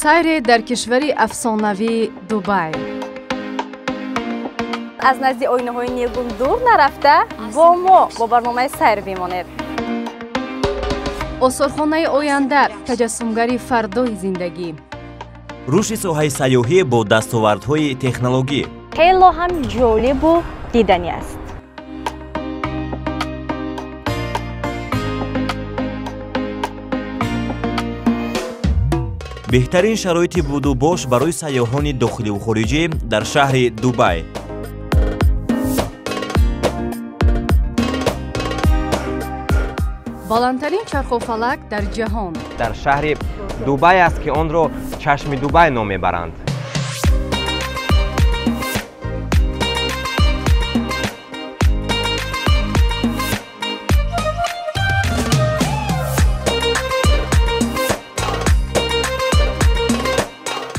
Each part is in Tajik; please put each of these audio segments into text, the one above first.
Сайре дар кишвари афсонавии Дубай. Аз назди оинаҳои нилгун дур нарафта, бо мо бо барномаи сайр бимонед. Осорхонаи оянда, таҷассумгари фардои зиндагӣ. Рушди соҳаи сайёҳӣ бо дастовардҳои технологӣ. Хело ҳам ҷолибу диданӣ аст. Беҳтарин шароити будубош барои сайёҳони дохиливу хориҷӣ дар шаҳри Дубай. Баландтарин чархофалак дар ҷаҳон дар шаҳри Дубай аст, ки онро чашми Дубай ном мебаранд.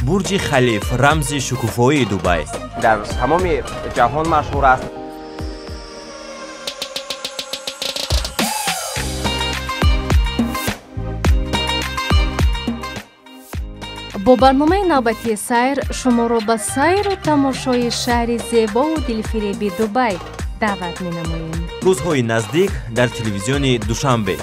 Бурҷи Халиф рамзи шукуфоии Дубай дар тамоми ҷаҳон машҳур аст. Бо барномаи навбатии сайр шуморо ба сайру тамошои шаҳри зебову дилфиреби Дубай даъват менамоем. Рӯзҳои наздик дар телевизиони Душанбе.